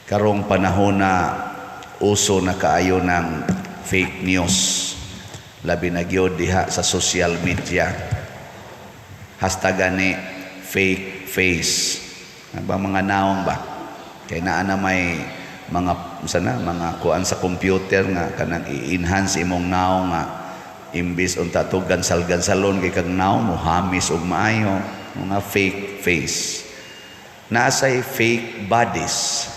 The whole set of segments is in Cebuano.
Karong panahon na uso na kaayo ng fake news, labi na gyud diha sa social media. Hashtag ni fake face. Ano ba mga naong ba? Kay naa na may mga sana mga kuan sa computer nga kanang i-enhance imong naong nga imbis unta to gansal-gansalon kay kag naong mo hamis og maayo, mga fake face. Naasay fake bodies.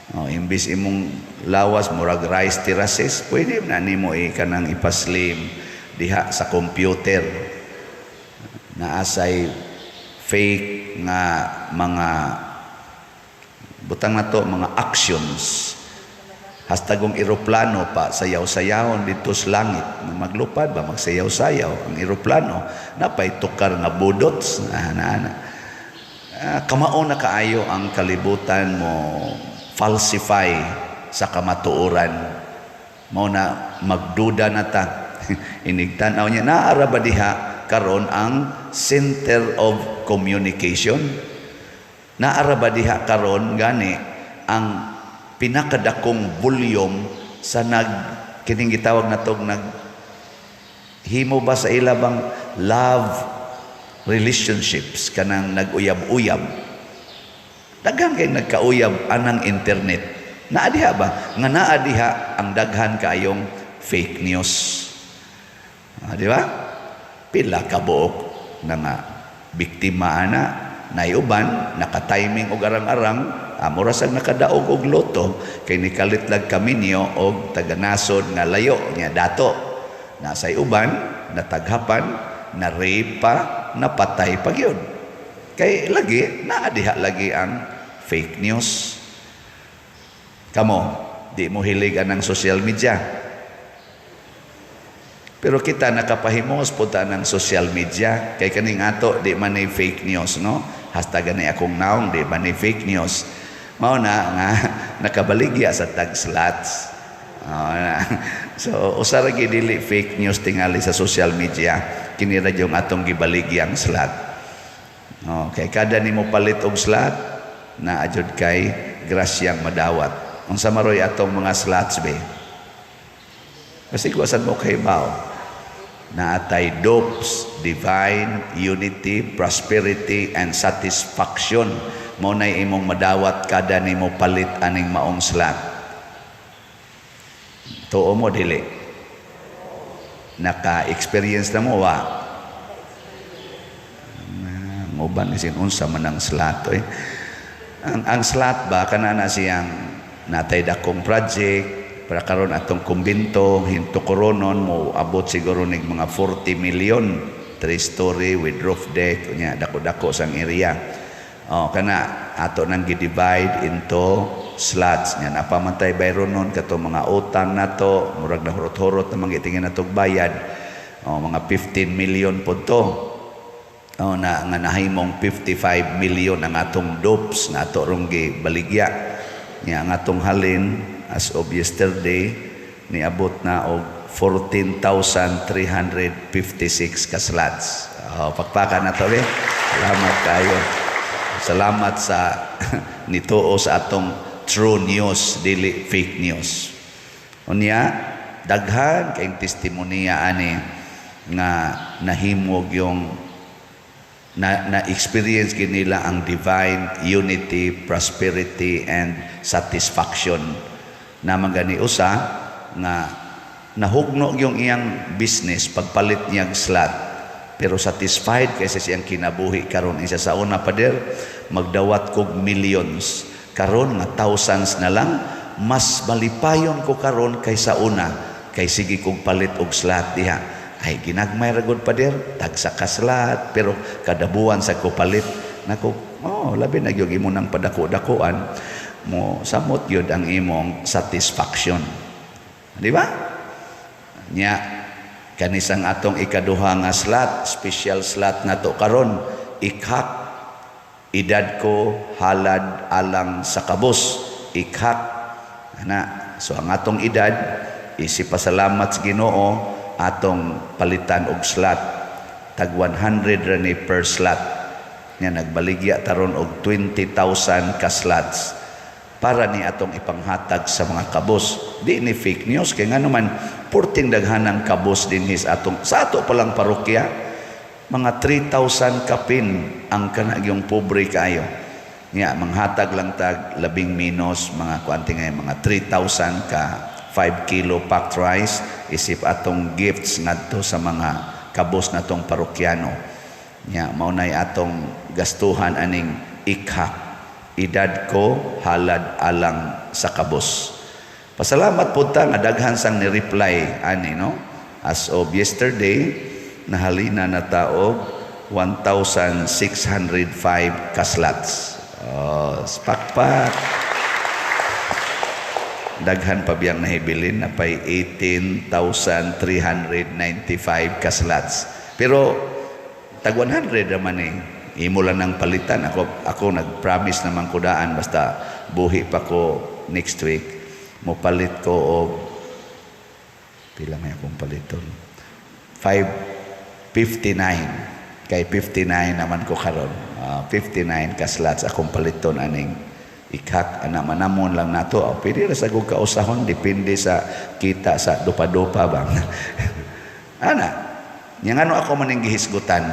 Oh, imbis imong lawas murag rice terraces, pwede na nimo i kanang ipaslim diha sa computer. Naasay fake nga mga butang na to, mga actions. Hastagong eroplano pa, sayaw-sayawon dito sa langit. Maglupad ba, magsayaw-sayaw ang eroplano. Napay tukar nga budots. Na, na, na. Kamao na kaayo ang kalibutan mo falsify sa kamatuoran. Mao na magduda na ta. Inigtanaw niya, naara ba diha karon ang center of communication? Naara ba diha karon gani ang pinakadakong volume sa nag kining gitawag natog nag himo ba sa ila bang love relationships, kanang nag-uyab-uyab? Daghan kay nagkauyab anang internet. Naa diha ba nga naa diha ang daghan kaayong fake news? Di ba? Pila ka buok na nga biktima ana, naiuban naka-timing og arang-arang, mura sag nakadaog og loto kay nikalit lag kaminyo og taga-nasod nga layo nya dato. Nasay uban nataghapan, na rape pa, napatay pa gyud. Kay lagi naa diha lagi ang fake news. Kamo, di mo hilig anang social media, pero kita nakapahimos po ta ng social media kay kaning ato di man ni fake news, no? #AkongNaong di man ni fake news. Mao na nga nakabaligya sa tag slots. Oh, na. So usa ra gyud dili fake news tingali sa social media, kini ra yung atong gibaligyang slot. Oh, kay kada nimo palit og slot na adjud kay grasyang madawat. Unsa maroy atong mga slots be? Kasi kuwasan mo kay bao. Naatay DUPS, divine unity, prosperity and satisfaction. Mao nay imong madawat kada nimo palit aning maong slot. Tuo mo dili? Naka-experience na mo wa? Ang uban isin unsa man ang slot eh. Ang slot ba, kana na siyang natay dakong project para karon atong kumbinto hinto koronon mo abot siguro nig mga 40 million, three story with roof deck nya, dako-dako sang area. Oh, kana ato nang gi-divide into slots nya, napamantay bayron nun kato mga utang nato, murag na hurot-hurot na mga natog bayad. Oh, mga 15 million po to. Oh, na nga nahimong 55 million ang atong DUPS na ato rong gibaligya nya. Ang atong halin as of yesterday niabot na og 14,356 ka slots. Oh, pakpakan na to eh. Salamat kayo. Salamat sa nituo sa atong true news, dili fake news. Unya, daghan kayong testimonya ani nga nahimog yung na experience nila ang divine unity, prosperity and satisfaction. Naman gani usa nga nahugno yung iyang business pagpalit niyang slot, pero satisfied kaysa siyang kinabuhi karon. Isa sa una, "Pader, magdawat kog millions. Karon nga thousands na lang, mas malipayon ko karon kaysa una kay sige kog palit og slot diha." "Ay, ginagmay ra gud, pader, tagsa ka slot, pero kada buwan sa ko palit." Nako, oh, labi na gyud imo nang padako-dakoan mo, samot gyud ang imong satisfaction, di ba? Nya kanisang atong ikaduha nga slot, special slot na to karon, ikhak, edad ko halad alang sa kabus. Ikhak ana. So ang atong edad, isip pasalamat sa Ginoo, atong palitan og slot, tag 100 ra ni per slot. Nya nagbaligya taron og 20,000 ka slots. Para ni atong ipanghatag sa mga kabos. Di ni fake news kay ngano man purting daghanang kabos dinhi sa ato palang parokya, mga 3,000 kapin ang kanagyong pobre kaayo. Nya manghatag lang tag labing minus mga kuanti ngay mga 3,000 ka 5 kilo packed rice isip atong gifts ngadto sa mga kabos natong parokyano. Nya mao nay atong gastuhan aning ikhak, edad ko halad alang sa kabos. Pasalamat pud ta nga daghan sang ni reply ani, no? As of yesterday, nahalina na ta og 1,605 kaslots. Oh, spakpak. Daghan pa biyang nahibilin na pay 18,395 kaslots. Pero tag 100 naman eh. Imo lang ng palitan. Ako nag-promise naman ko daan basta buhi pa ko next week. Mopalit ko og pila may akong paliton? 559. Kay 59 naman ko karon. 59 ka slots akong paliton aning ikhak ana, manamon lang nato. Oh, pwede ra sa kog kausahon, depende sa kita sa dupa-dupa ba. Ana, nya ngano ako maning gihisgutan?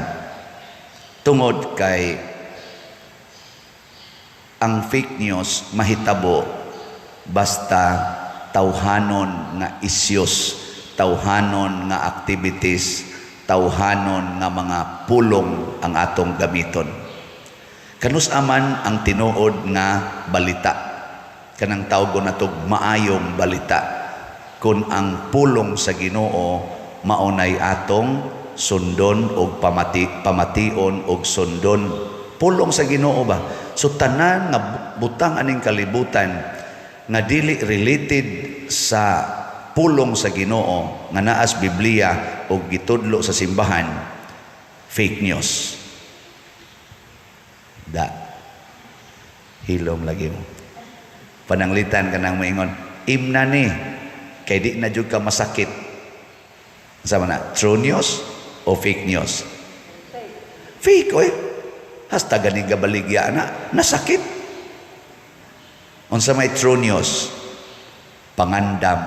Tungod kay ang fake news mahitabo basta tawhanon nga issues, tawhanon nga activities, tawhanon nga mga pulong ang atong gamiton. Kanus aman ang tinuod nga balita, kanang tawgon natog maayong balita, kung ang pulong sa Ginoo maunay atong sundon og pamation og sundon, pulong sa Ginoo ba. So tanan nga butang aning kalibutan nga dili related sa pulong sa Ginoo nga naas Biblia o gitudlo sa simbahan, fake news. Da hilom lagi mo. Pananglitan ka nang maingon, imna ni kay di na jud ka masakit. Sa na, true news o fake news? Fake, oy. Hasta ganing gabaligya na nasakit. Unsa may true news? Pangandam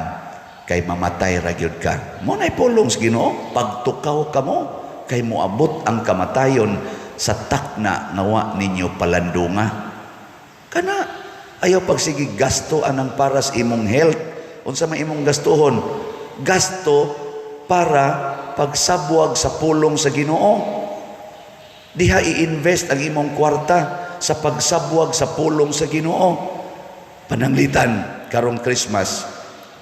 kay mamatay ra gyud ka. Mo nay pulong sa Ginoo, pagtukaw kamo kay moabot ang kamatayon sa takna nga wa ninyo palandunga. Kana ayaw pagsige gasto anang para sa imong health. Unsa may imong gastuhon? Gasto para pagsabwag sa pulong sa Ginoo. Diha i-invest ang imong kwarta sa pagsabwag sa pulong sa Ginoo. Pananglitan karong Christmas,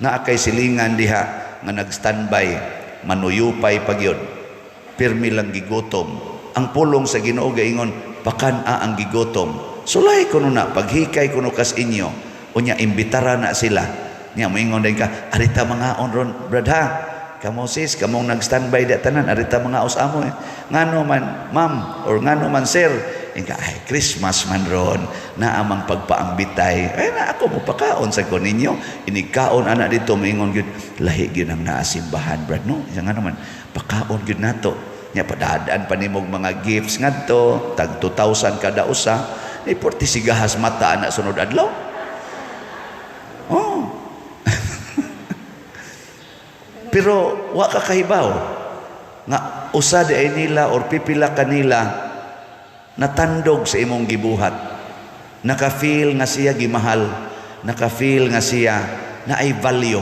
naa kay silingan diha nga nag-standby, manuyupay pagyod. Pirmi lang gigutom. Ang pulong sa Ginoo gaingon, pakan-a ang gigutom. Sulay kuno na, paghikay kuno kas inyo. Unya imbitara na sila. Nya moingon din ka, "Arita mga on ron, brad ha. Kamo sis, kamong nag-standby da tanan, arita mga os amo eh. Ngano man, ma'am, or ngano man, sir?" Inka, "Ay, Christmas man ron, na amang pagpaambitay. Ay, na ako mo pakaon sa ko ninyo." Inigkaon ana dito, moingon gyud, "Lahi gyud ang naasimbahan, brad, no? Nga naman, pakaon gyud nato." Nya padadaan pa nimog mga gifts ngadto, tag 2,000 kada usa. Ni porti sigahas mata ana sunod adlaw. Oh. Pero wa ka kahibaw nga usa di ay nila or pipila kanila natandog sa imong gibuhat. Naka-feel nga siya gimahal, naka-feel nga siya na ay value.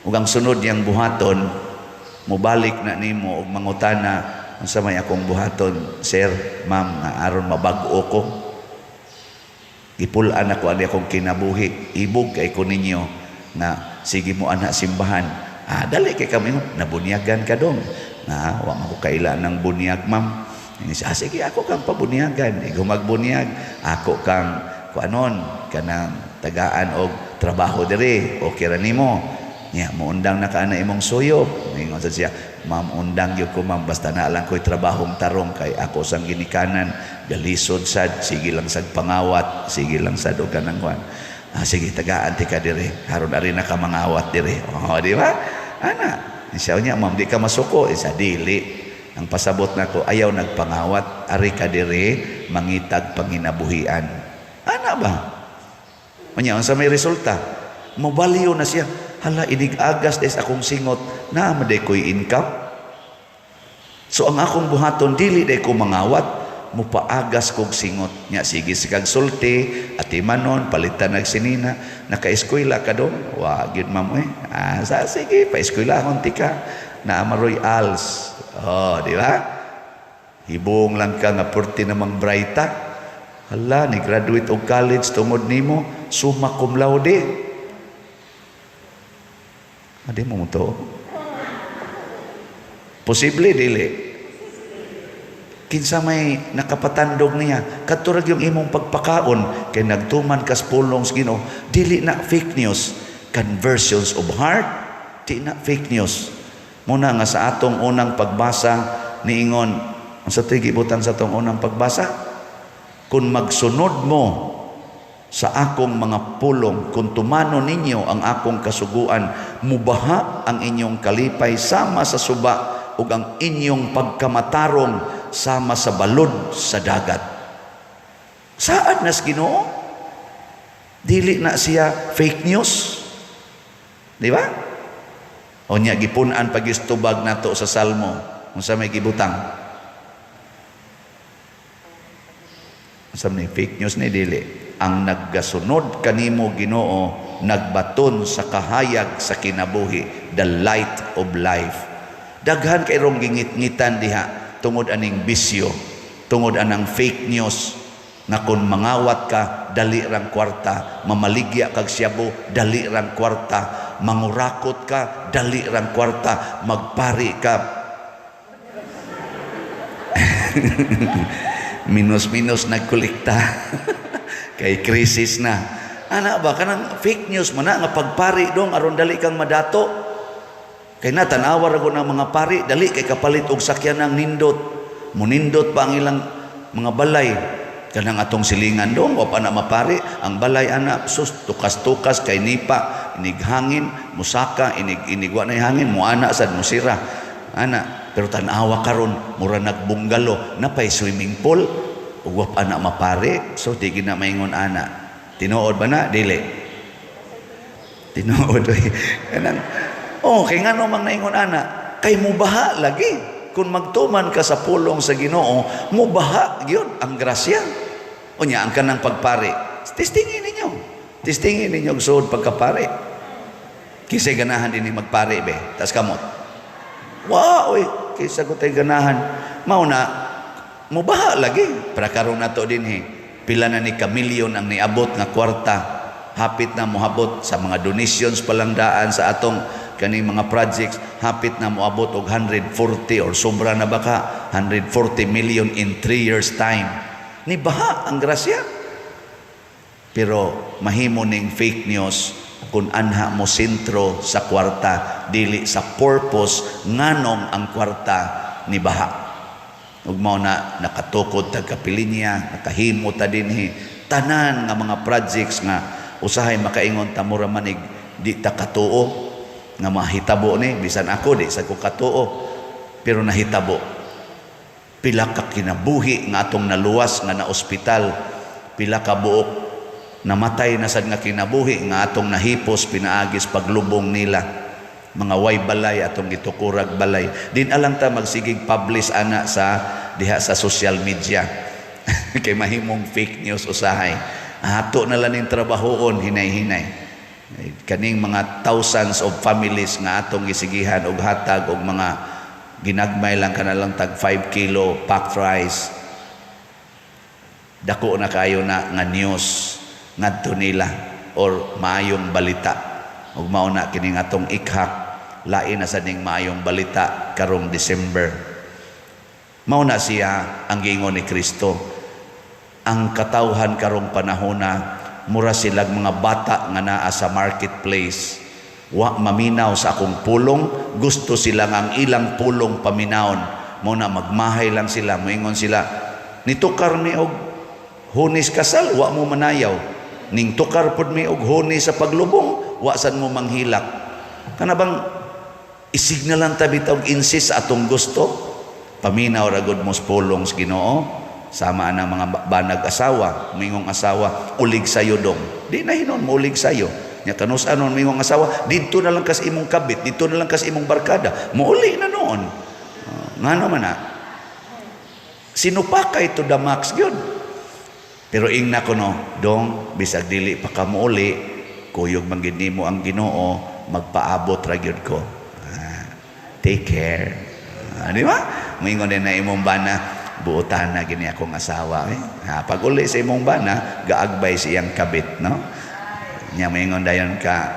Ug ang sunod niyang buhaton, mobalik na nimo og mangutana, "Unsa may akong buhaton, sir, ma'am, nga aron mabag-o ko? Gipul-an ako ani akong kinabuhi. Ibog kay ko ninyo nga sige mo ana simbahan." Ah, dali kay kami, "Nabunyagan ka dong." "Na, wa man ko kaila ng bunyag, ma'am." Ah, sige, ako kang pabunyagan. Ikaw magbunyag, ako kang kuanon kanang tagaan og trabaho diri. Okay ra nimo?" Nya moundang na ka na imong suyop. Ningon sa siya, "Ma'am, undang gyud ko, ma'am, basta na lang ko'y trabahong tarong kay ako sang ginikanan galisod sad, sige lang sad pangawat, sige lang sad og kanang kuan." "Ah, sige, tagaan ti ka diri. Haron ari na ka mangawat diri." Oh, di ba? Ana, siya niya, "Ma'am, di ka masuko." Isa dili. Ang pasabot nako, ayaw nagpangawat, ari ka diri mangitag panginabuhian. Ana ba? Unya, unsa may resulta? Mobalyo na siya. Hala, inig-agas des akong singot, naa man day ko'y income. So ang akong buhaton, dili day ko mangawat, mupaagas kog singot. Nya sige si kag sulti, atimanon, palitan nag sinina, naka-eskwela ka dong? Wa gyud, ma'am eh. Ah, sa sige, pa-eskwela tika. Naa maroy ALS. Oh, di ba? Hibong lang ka nga perti namang brighta. Hala, ni graduate og college tungod nimo, summa cum laude. Adi mo to. Posible dili? Kinsa may nakapatandog niya? Kadto ra yung imong pagpakaon kay nagtuman kas pulong sa Ginoo. Dili na fake news, conversions of heart, di na fake news. Muna nga sa atong unang pagbasa niingon, unsa to'y gibutan sa atong unang pagbasa? Kung magsunod mo sa akong mga pulong, kung tumano ninyo ang akong kasuguan, mubaha ang inyong kalipay sama sa suba ug ang inyong pagkamatarong sama sa balod sa dagat. Saad nas Ginoo? Dili na siya fake news. Di ba? O nya gipun-an pag tubag nato sa Salmo. Unsa may gibutang? Unsa may fake news ni dili? Ang naggasunod kanimo, Ginoo, nagbaton sa kahayag sa kinabuhi, the light of life. Daghan kay rong gingit-ngitan diha tungod aning bisyo, tungod anang fake news nga kung mangawat ka, dali rang kwarta, mamaligya kag siyabo, dali rang kwarta, mangurakot ka, dali rang kwarta, magpari ka, minus-minus nagkolekta kay krisis na. Ana ba, kanang fake news man na nga pagpari dong aron dali kang madato. Kay na tan-awa ra ng mga pari, dali kay kapalit og sakyanan nindot, munindot pa ang ilang mga balay. Kanang atong silingan dong, wa pa na mapari ang balay ana, sus, tukas-tukas kay nipa, inig hangin musaka, inig inig wa na hangin muana sad, musira ana. Pero tan-awa karon, mura nagbunggalo, napay swimming pool ug wa pa na mapari. So di gina maingon ana. Tinuod ba na dili tinuod? Oy, kanang, oh, kay ngano mang naingon ana? Kay mubaha lagi. Kung magtuman ka sa pulong sa Ginoo, mubaha gyud ang grasya. Unya ang kanang pagpari, testingin ninyo, testingin ninyo og suod pagkapari. Kisay ganahan dinhi magpari be? Tas kamot. Wa oy, kaysa ko tay ganahan. Mao na mubaha lagi. Para karon nato dinhi, pila na ni kamilyon ang niabot nga kwarta, hapit na mohabot sa mga donations palangdaan sa atong kaning mga projects, hapit na moabot og 140 or sobra na baka, 140 million in 3 years' time. Ni baha ang grasya. Pero mahimo ning fake news kung anha mo sentro sa kwarta, dili sa purpose nganong ang kwarta ni baha. Ug mao na nakatukod tag kapilinya, nakahimo ta dinhi tanan nga mga projects nga usahay makaingon ta mura manig di ta katuo nga mahitabo ni. Bisan ako, di sa ko katuo, pero nahitabo. Pila ka kinabuhi nga atong naluwas nga na ospital, pila ka buok namatay na sad nga kinabuhi nga atong nahipos pinaagis paglubong nila. Mga way balay, atong gitukurag balay. Din alang ta magsigig publish ana sa diha sa social media kay mahimong fake news usahay. Ato na lang ning trabahoon hinay-hinay kaning mga thousands of families nga atong gisigihan og hatag og mga ginagmay lang, kana lang tag 5 kilo packed rice. Dako na kayo na nga news ngadto nila or maayong balita. Ug mao na kining atong ikhak, lain na sa ning maayong balita karong December. Mao na siya ang giingon ni Kristo, ang katawhan karong panahona mura silag mga bata nga naa sa marketplace, wa maminaw sa akong pulong, gusto sila nga ang ilang pulong paminawon. Mo na magmahay lang sila, moingon sila, "Nitukar mi og hunis kasal, wa mo manayaw. Ning tukar pud mi og huni sa paglubong, wa sad mo manghilak." Kana bang isig na lang ta bitaw insist sa atong gusto? Paminaw ra gud mo sa pulong sa Ginoo. Sama ang mga banag asawa, mingong asawa, ulig sayo dong. Di na hinon mo ulig sayo. Nya kanus anon mingong asawa, didto na lang kas imong kabit, didto na lang kas imong barkada. Muuli na noon. Ngano man na? Sinupakay to the max gyud. Pero ingna ko no, dong, bisag dili pa ka muuli, kuyog man gid nimo ang Ginoo, magpaabot ra gyud ko. Take care. Di ba? Moingon din na imong bana, buotan na gini akong asawa. Eh. Pag uli sa imong bana, gaagbay sa iyang kabit, no? Nya moingon dayon ka,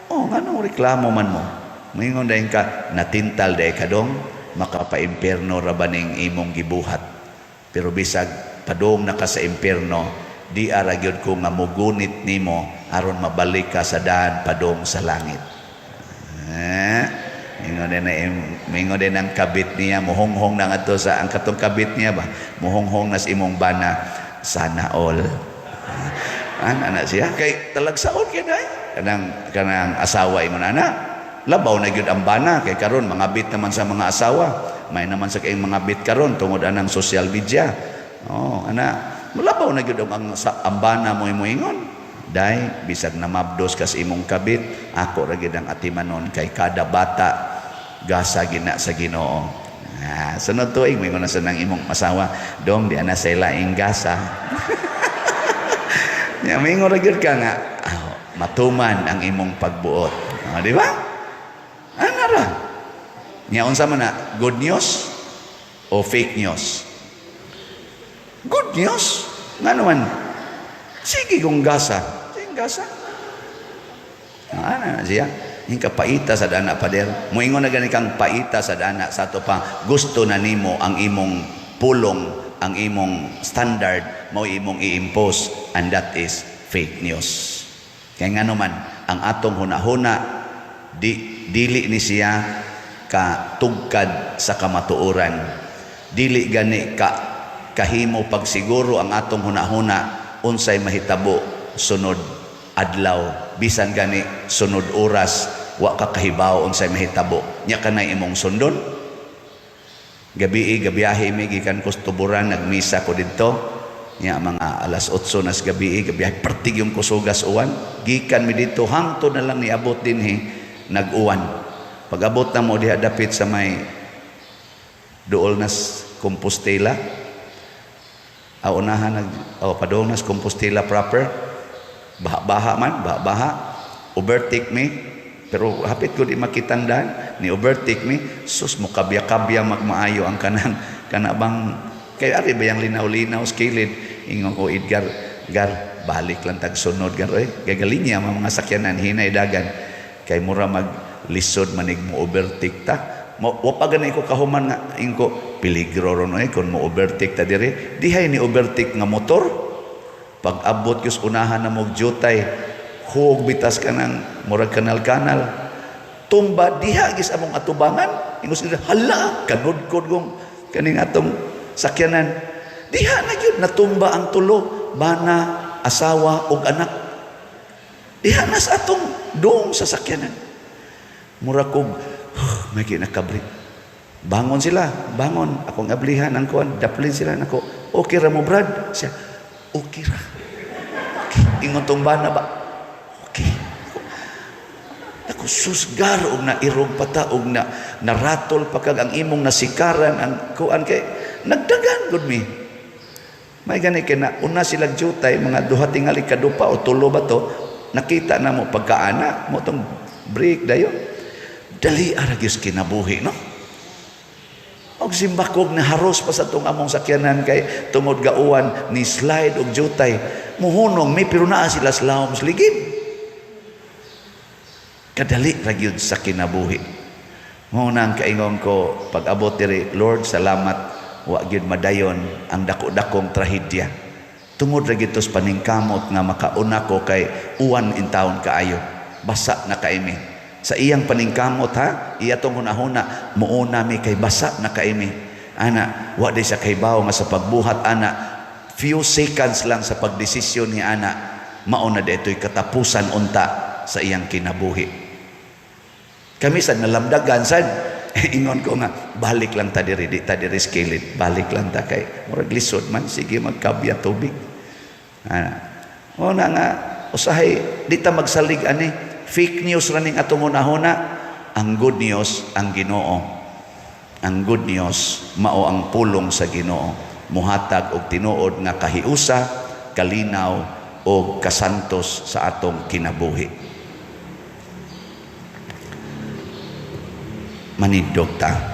"Oh, nganong reklamo man mo?" Moingon dayon ka, "Natintal day ka dong, makapa-impierno ra ba ning imong gibuhat. Pero bisag padung na ka sa impierno, di ara gyud ko nga mugunit nimo aron mabalik ka sa daan padung sa langit." Eh, mingon din ang kabit niya, muhonghong na ngadto sa ang katong kabit niya ba, muhonghong na sa imong bana, "Sana all." Ana siya kay talagsaon kay day. Kanang asawa ingon ana, labaw na gyud ang bana kay karon mga bit naman sa mga asawa. May naman sa kayong mga bit karon tungod anang social media. Oh, ana, mulabaw na gyud ang sa ang bana mo moingon. "Day, bisag namabdos kas imong kabit, ako ra gyud ang atimanon kay kada bata gasa gina sa Ginoo." Sunod tuig moingon na sa nang imong asawa, "Dong, di ana sa laing gasa." Nya moingon ra gyud ka nga, matuman ang imong pagbuot. Di ba? Ana ra. Nya unsa man na, good news o fake news? Good news. Nga naman, sige kung gasa. Sige gasa. Ana na siya. Yung kapaita sa dana, pader. Moingon na gani kang paita sa dana sa ato pa gusto na nimo ang imong pulong, ang imong standard, mao imong i-impose, and that is fake news. Kaya nga naman, ang atong hunahuna di dili ni siya ka tugkad sa kamatuoran. Dili gani ka kahimo pagsiguro ang atong hunahuna unsay mahitabo sunod adlaw, bisan gani sunod oras wa ka kahibaw unsay mahitabo. Nya kanay imong sundon. Gabi gabiyahe mi gikan ko sa Tuburan, nagmisa ko didto. Nya mga alas 8 nas gabi gabiyahe, pertig yung kusugas uwan. Gikan mi didto hangtod na lang niabot dinhi, nag-uwan. Pag-abot na mo diha dapit sa may duol nas Compostela, unahan nag oh, padung nas Compostela proper, baha-baha man, baha-baha. Overtake mi, pero hapit ko di makitang daan ni overtake mi. Sus, mo kabya-kabya magmaayo ang kanang kana bang kay ari ba yang linaw-linaw sa kilid. Ingon ko, "Edgar, gar, balik lang tag sunod, gar, oy." Gagaling niya mga sakyanan, hinay dagan kay mura mag lisod manig mo overtake ta mo. Wa pa gani ko kahuman nga ingon ko, "Peligro ron oy kon mo overtake ta dire." Dihay ni overtake nga motor, pag abot yus unahan na mo jutay, huog bitas ka ng murag kanal-kanal, tumba diha gis among atubangan. Ingos sila, "Hala, kanudkod gong kaning atong sakyanan." Diha na gyud natumba ang tulo, bana, asawa ug anak, diha na sa atong doong sa sakyanan. Mura kog may kinakabri. Bangon sila, bangon akong ablihan ang kuan, daplin sila nako. "Okay ra mo, Brad?" Siya, "Okay ra, okay." Ingon tong bana ba, "Okay." Ako, susgar og na irog pa ta og na naratol pa kag ang imong nasikaran ang kuan kay nagdagan gud mi. May gani kay na una sila jutay mga duha tingali kadupa o tulo ba to, nakita na mo pagkaana mo tong break dayon. Dali ara gyud kinabuhi, no? Og simbakog na haros pa sa tong among sakyanan kay tungod gauwan ni slide og jutay. Muhunong mi pero naa sila sa lawom sa ligid. Kadali ra gyud sa kinabuhi. Mao na ang kaingon ko pag abot diri, "Lord, salamat wa gyud madayon ang dako-dakong trahedya." Tungod ra gyud tos paningkamot nga makauna ko kay uwan in taon kaayo. Basa na kaimi. Sa iyang paningkamot ha, iya tong hunahuna, muuna mi kay basa na kaimi. Ana, wa di sa kahibaw nga sa pagbuhat ana, few seconds lang sa pagdesisyon ni ana, mao na dito'y katapusan unta sa iyang kinabuhi. Kami sad nalamdagan sad. Ingon ko nga balik lang ta diri, di ta diri sa kilid, balik lang ta kay murag lisod man, sige magkabya tubig. Ana. O na nga usahay di ta magsalig ani, fake news ra ning atong hunahuna. Ang good news, ang Ginoo. Ang good news mao ang pulong sa Ginoo, muhatag og tinuod nga kahiusa, kalinaw o kasantos sa atong kinabuhi. Manindog ta.